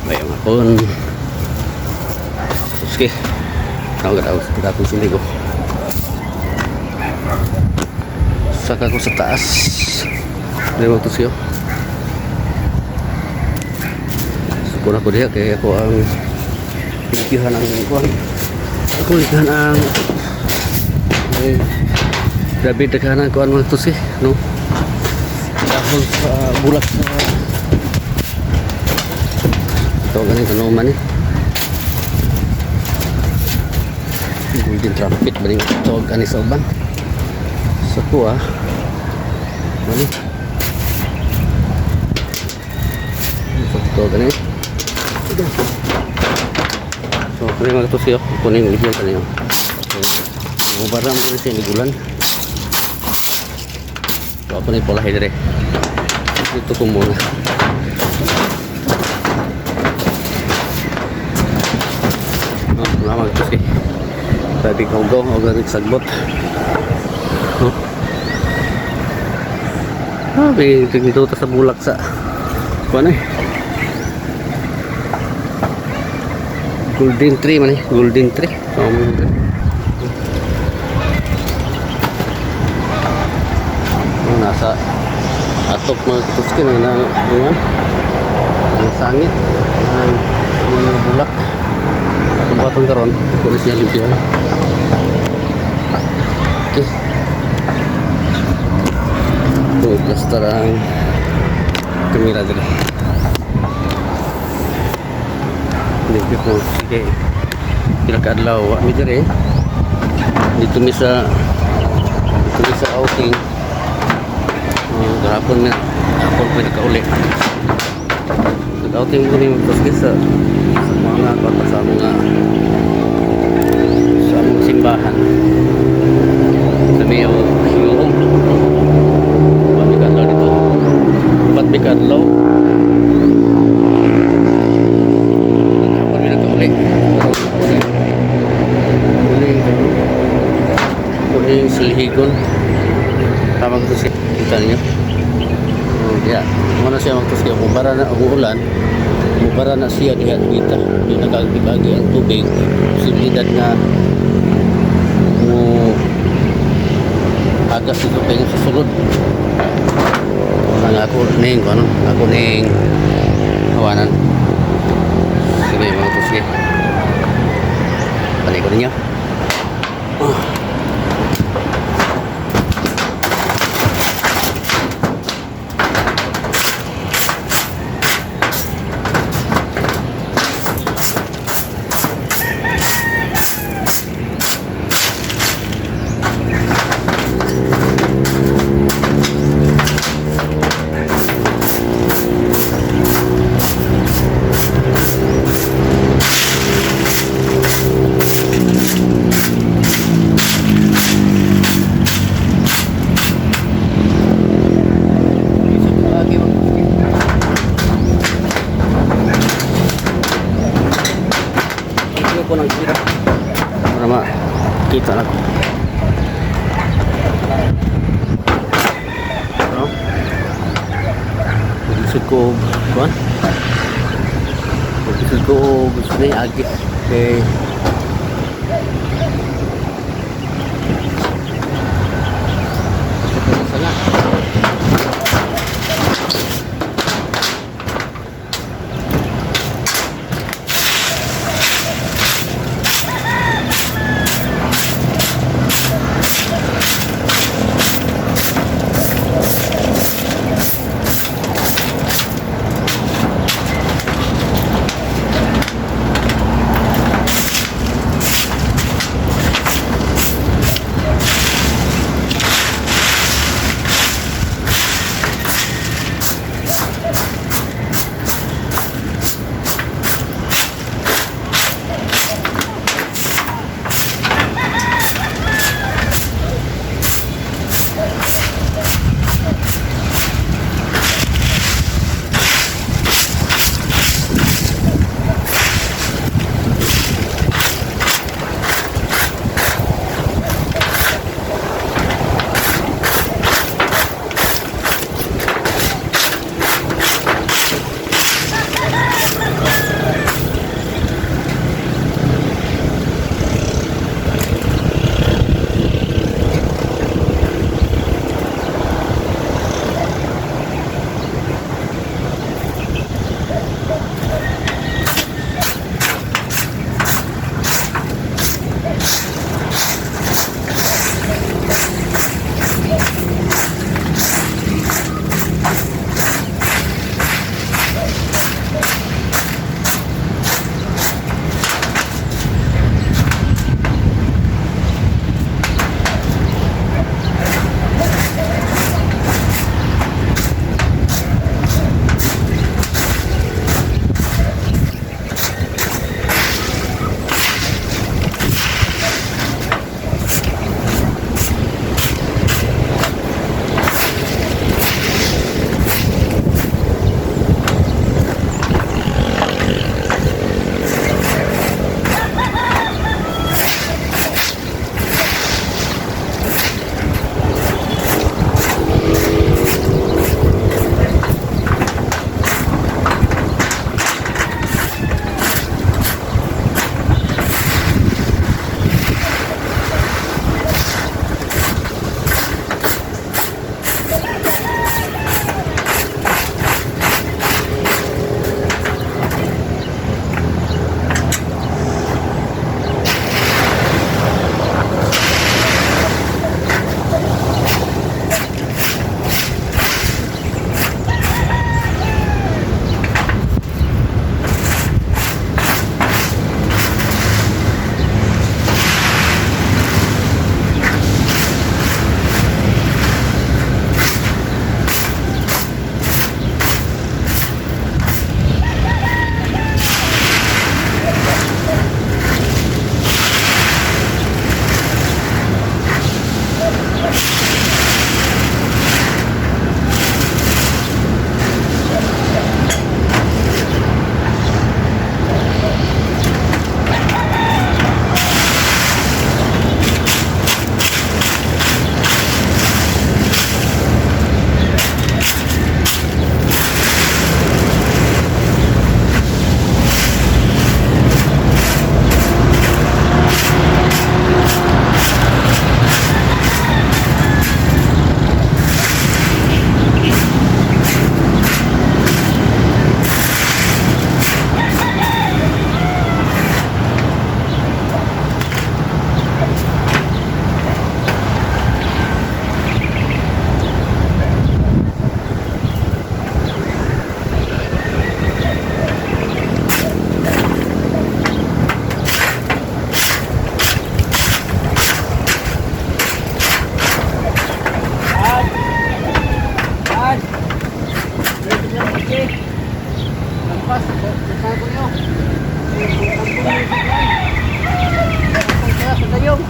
Mayong hapon. Sige. Tawag daw sa akong siligo. Saka ko sa taas. Hindi mo to siyo. Sukon ako diha kay ako ang limpyuhan ang kuan. Ako limpyuhan ang ay, grabe daghan ang kuan, mga tusi, no? Dahon sa bulak sa ito ganing tanuman eh. Golden trumpet ba rin tawag ani sa uban? Sa kuha. Ano? Sa tawag ani. So, kani mga tusi oh, kuning ligyan kani oh. So, mubara mo rin siya ligulan. So, ako na ipulahi dire. Dito ko muna. No, wala mga tusi. Sabi ko go, o ganit sagbot. No? Ah, dito ta sa bulak sa kuan eh. Golden tree man eh, golden tree. So, oh, nasa atok mga katuski na na ano, ang sangit ang mga bulak. Atong batong karon, ko na siya limpyo. Okay. Ito, plaster ang kamera diri. Limpyo ko. Sige. Pila ka adlaw wa mi diri. Dito mi sa outing. Gahapon na hapon ko nakauli. Nag-outing ko ni Magtuski sa mga kwarta sa mga simbahan. Sa may Hiyong. Upat mi kaadlaw dito. Upat mi kaadlaw. Hapon mi nakauli. Uli. Uli. Uli yung silhigon. Tama ko siya. Kita ninyo. Oh, diya. Muna siya magtuski. Kung bara na ang ulan, mubara na siya diha dita. Di nagagbi-agi ang tubig. Posibilidad nga mo agas dito kayo sa sulod. Ang ako ning ano, ako ning hawanan. Sige mga tuski. Balik ko ninyo. Ah. Lagi mga tuski. Hindi ko nang tira. Para makita na ko. No? Maglisod ko og kuan. Maglisod ko og gusto na yung agi. Okay. Gusto ko na sanga. Bukas, sa ko niyo. Sa dayong.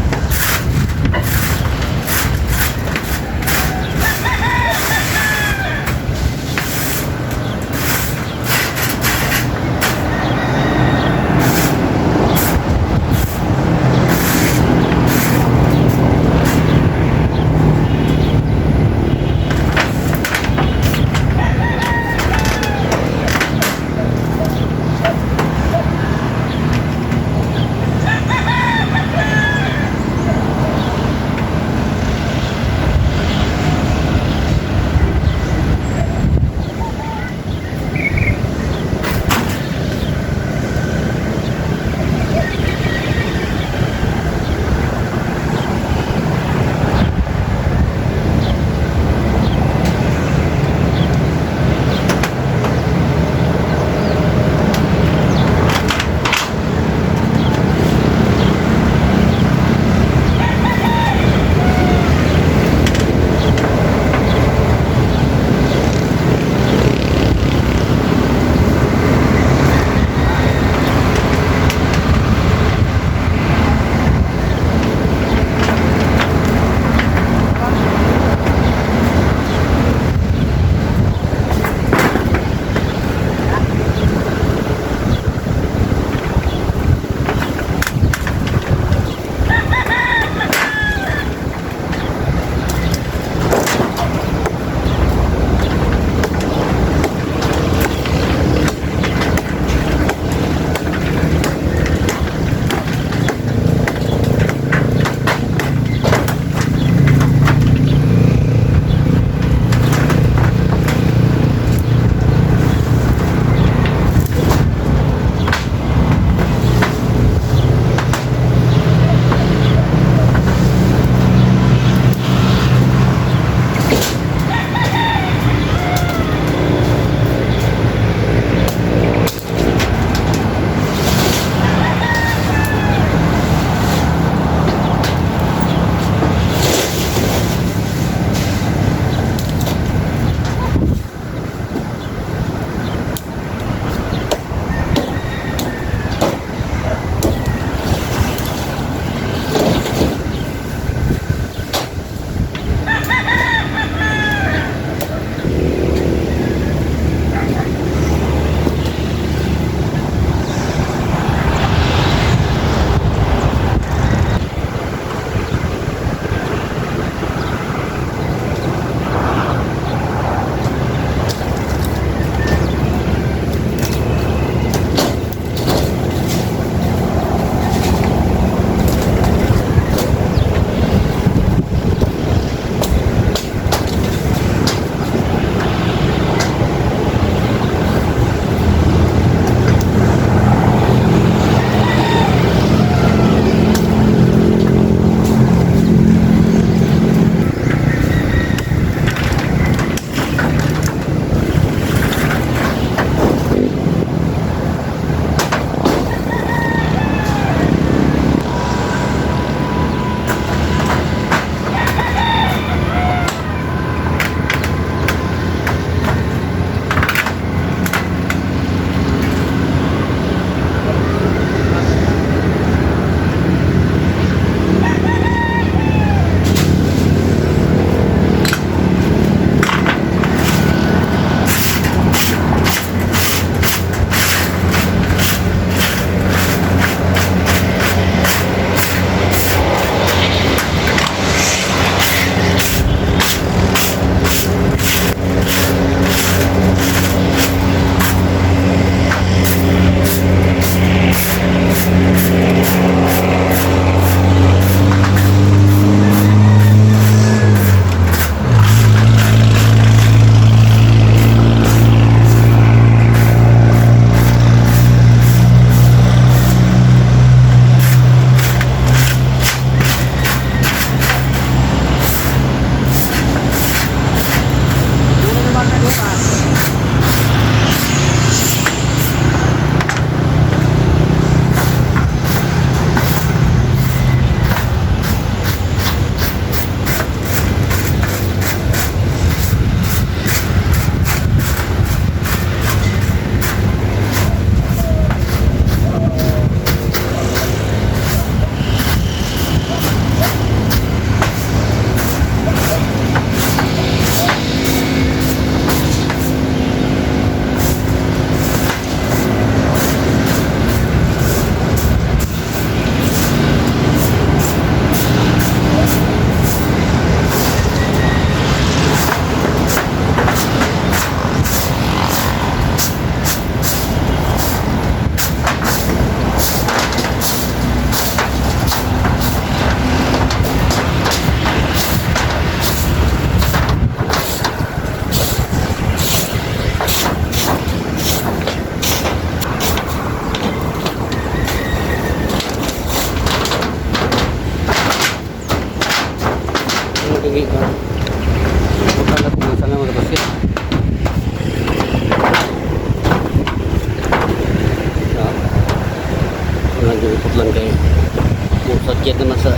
Sagyad naman sa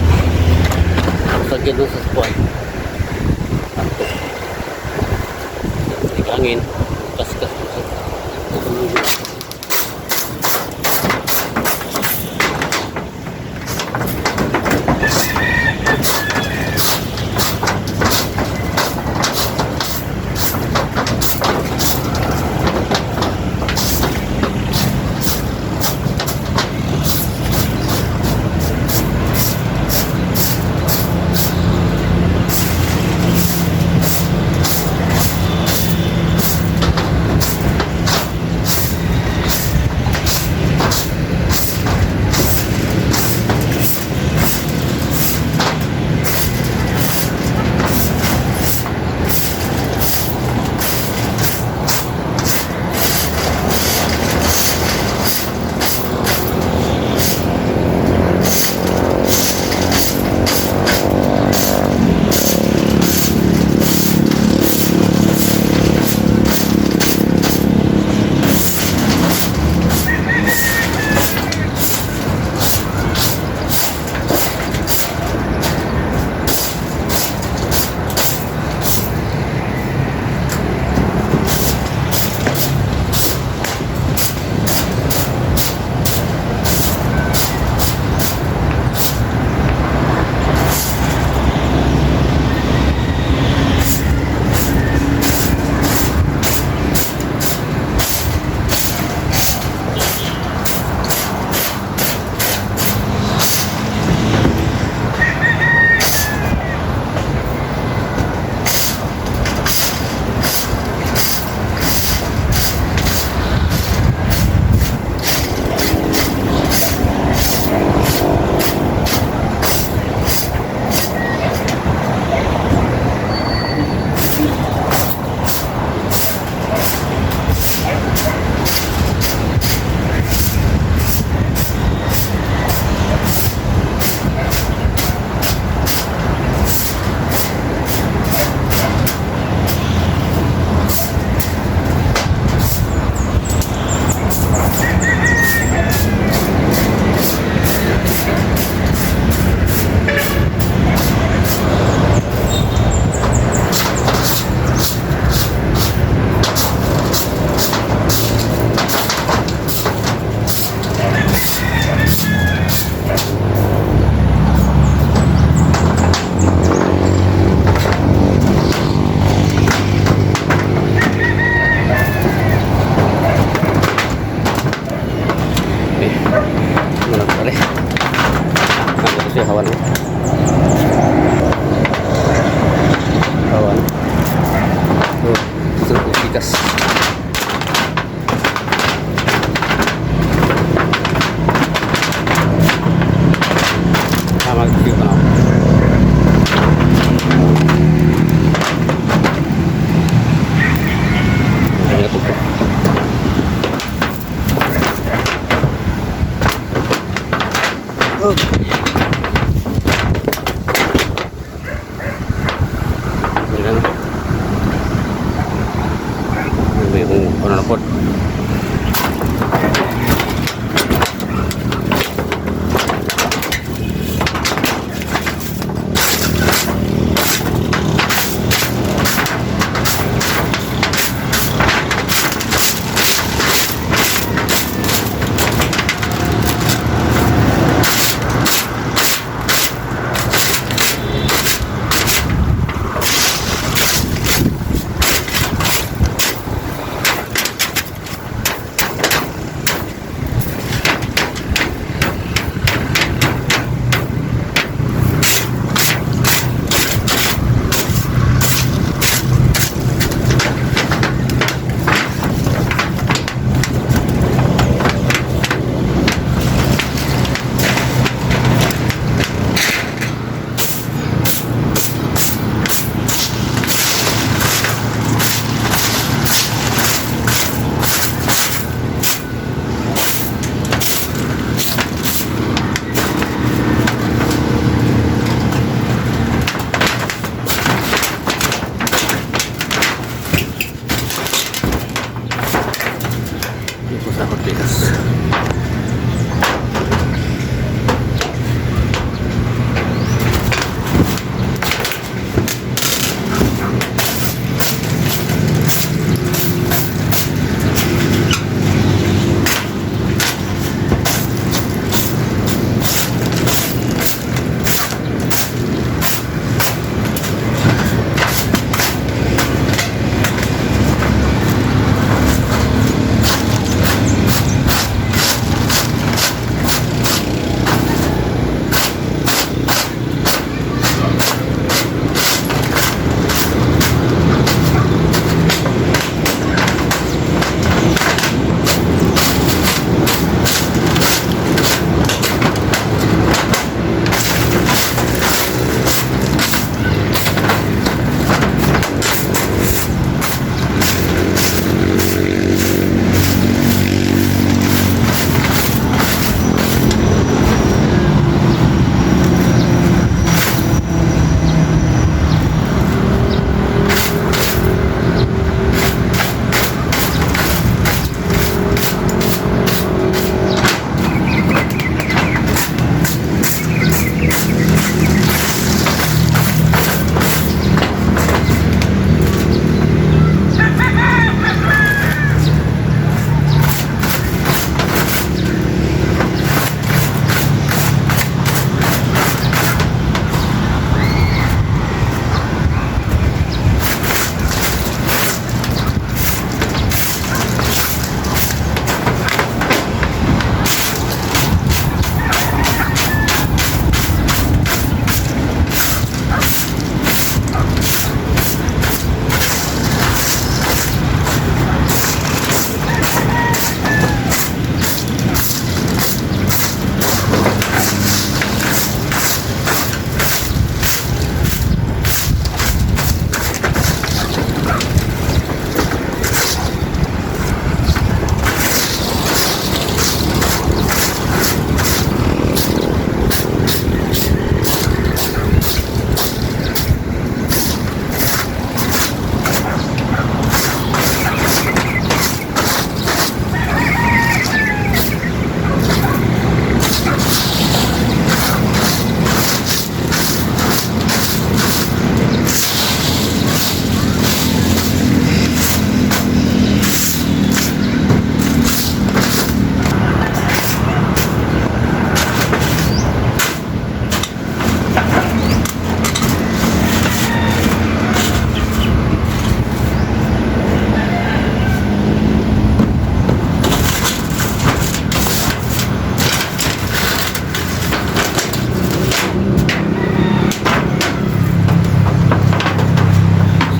kuwan. Ato. Hangin. Kaskas mo sa tulog. Eh, wala pare. Ano kasi hawan mo? Hawan. Oh, dito na po pikas. Tama, dito na ako. Ang dami na po. Oh. Ayan. May kung ano na po. Dito sa Ortigas.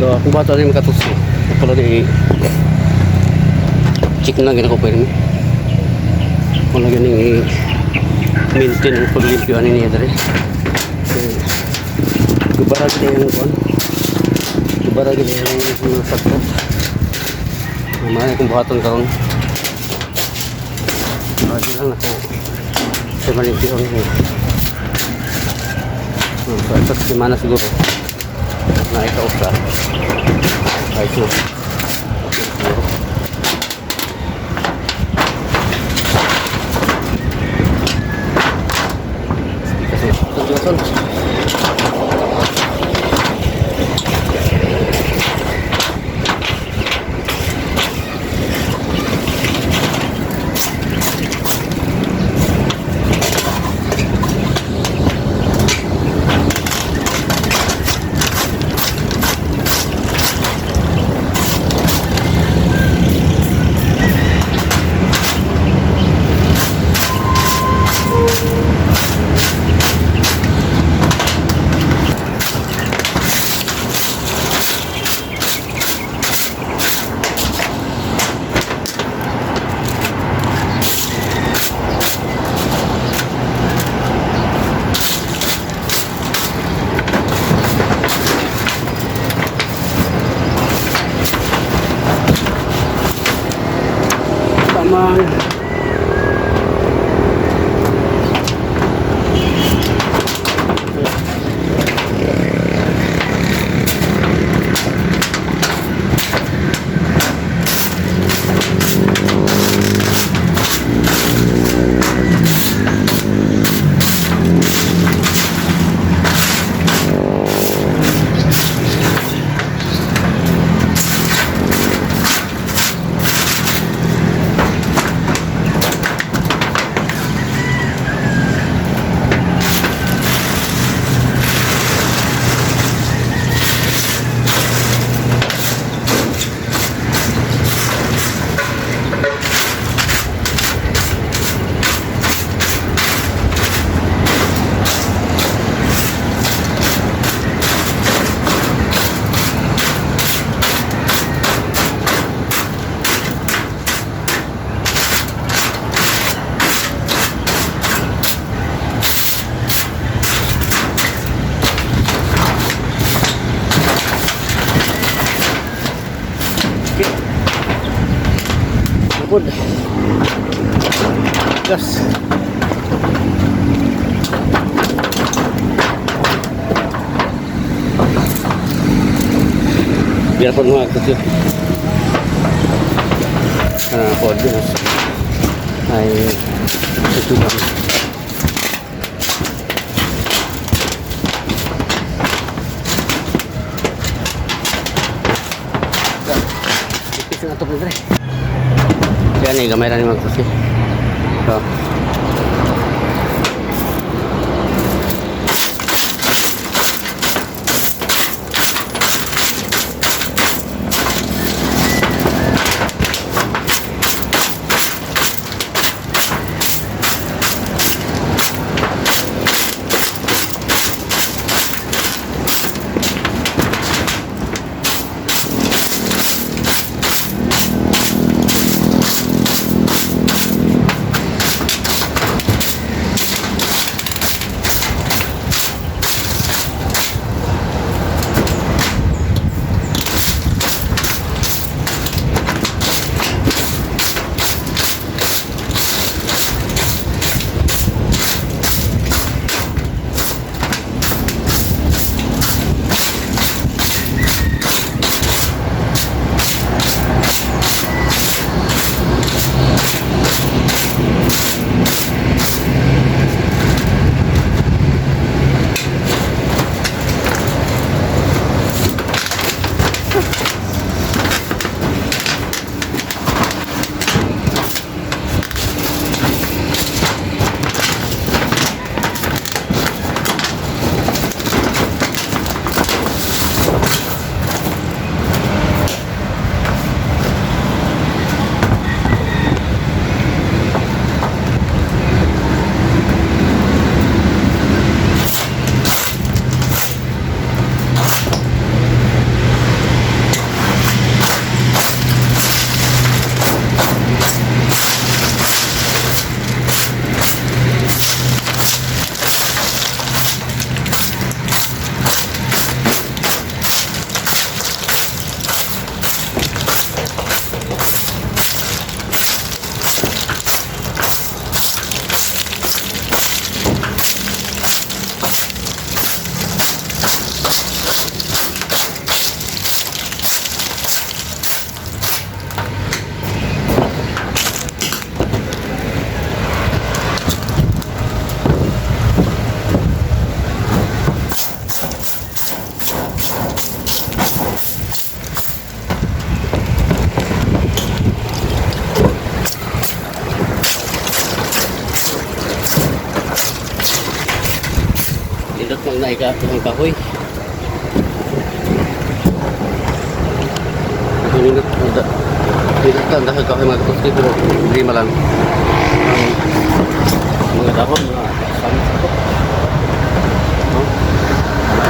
So akong bata ni makatusi. Ako lang ni check na gina ko pirmi. Kung lagi ning maintain ang paglimpyo ani niya dere. Okay. Gubara gid ang kuan. Gubara gid ang mga sakto. Mamaya kung buhaton karon. Lagi lang ako sa malimpyo ang so, ito sa semana siguro na ikausa. Ayos na. Okay, siguro. Kasi, ito, ito, ito. Tamang. Okay. Good. Gas. Biar pun mga kutip. Po din ay ito lang. Ipis na ito po dre. Kaya ni gamay ra ni mga kutip. So, Magnaika ang kahoy. Ito nindot, nindot ang dahil kahoy, mga katuski, pero problema lang ang mga dahon, mga samit ito. No? Wala.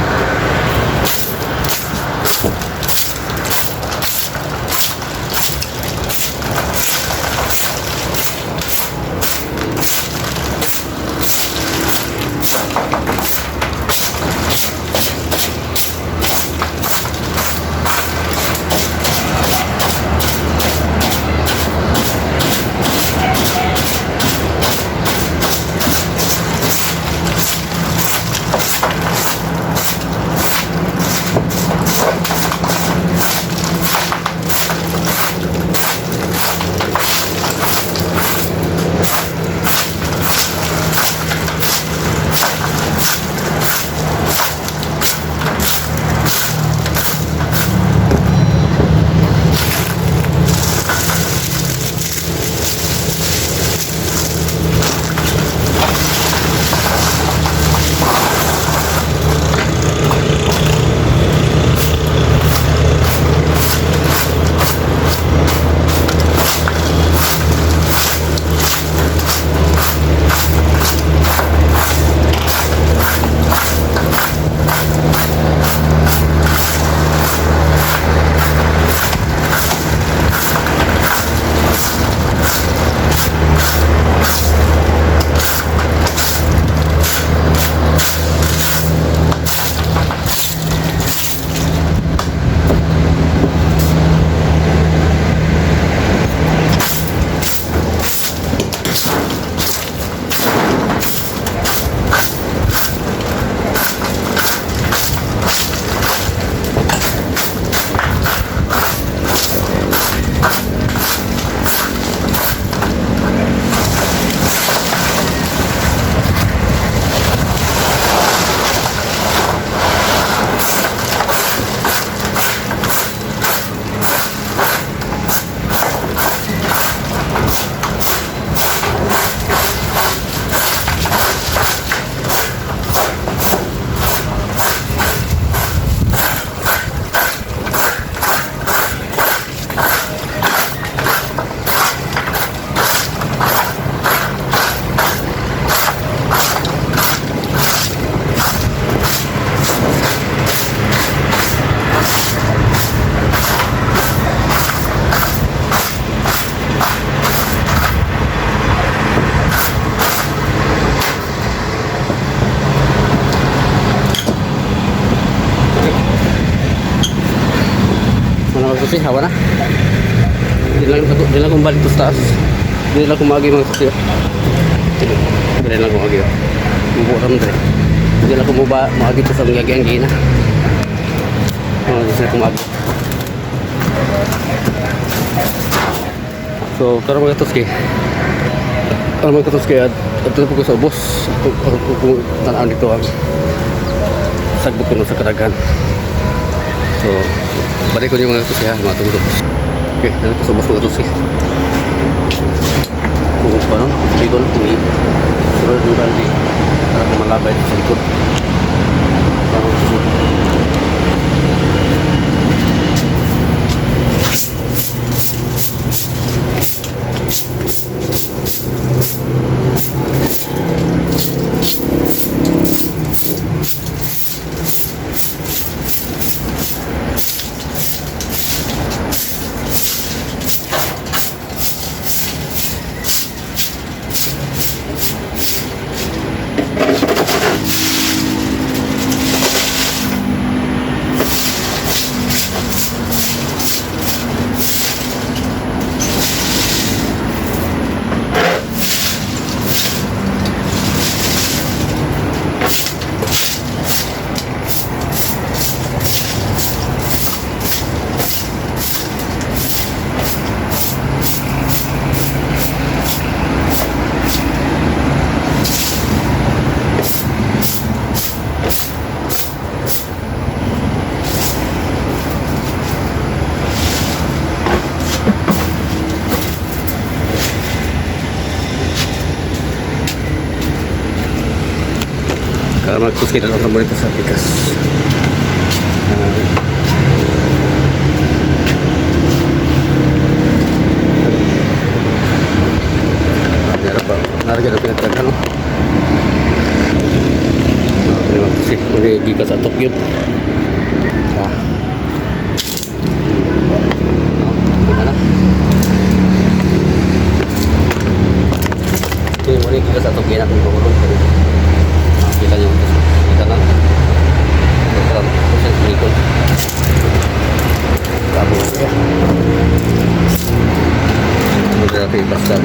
Mga katuski, hawa na. Di lang kung balik to sa taas. Di lang kung maagi, mga katuski. Di lang kung maagi. Mubo ram dre. Di lang kung muba, maagi to sa mga ang gina. Di sila kung maagi. So, karon, mga katuski. Karon, mga katuski, at po ko sa ubos. Kung tanaw dito ang sagbot ko sa kadaghan. So, balik ko niyo, mga katuski, ha, mga tungtong. Okay, dito sa ubos, mga katuski. Kung paano, likod, kung sunod yung baldi para malabay sa likod. Para susunod. Para magkuskita lang sa dito sa pikas. Meron pa. Narigyan ang pinagdagan, no? Terima kasih. Boleh gikas sa Tokyo. Ah. Di mana? Ini boleh gikas sa Tokyo na kung gulong. Kita niyo kita na. Kita na. Proses likod. Tapos ya. Udah bebas dah.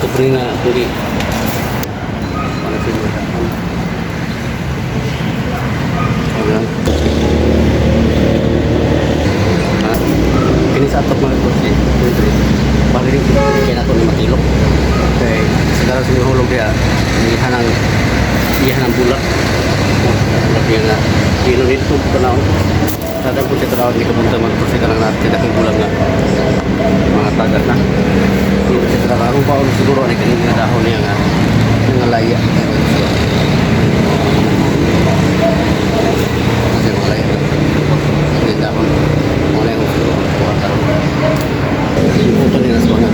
Oktubre na tuli. Ano sila? Ayan. Ah, kini sa atop mga kursi. Dito. Bali kaya nato ni matilok. Kay sa karon sa hulog diya, iha ng bulak. Oh, bulak niya nga. Dino dito tanawon. Sada po siya tanawon ni kapunta magkursi ka lang natin akong bulag nga mga tagat na. Dito siya tanawon. Ang paon siguro ani kaning nga dahon niya nga nga laya. Kasi mga laya. Ang dahon. Mga laya kung siguro kuha karon. Ito nila sa mga.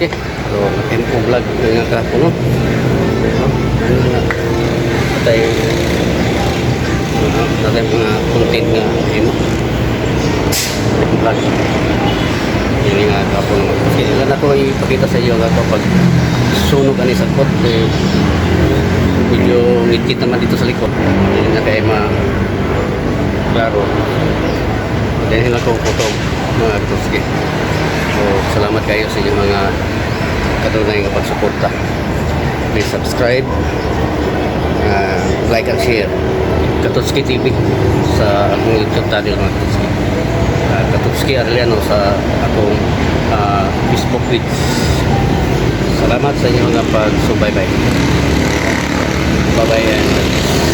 Okay. So, MO vlog nga kahapon, no? No? Ano nga? Patay. Sa mga content nga imo vlog. Ini nga kapo naman. Kasi na ko ipakita sa iyo nga to pag sunog ani sa kotse, medyo ngitngit naman dito sa likod. Hindi na kay ma klaro. Dahil lang ko photo, mga katoski. So, salamat kayo sa inyong mga kadunay nga pagsuporta. Please subscribe, like and share Katutski TV sa akong YouTube channel, mga Katutski. Katutski Arellano sa akong Facebook page. Salamat sa inyong mga pagsubaybay. Bye-bye and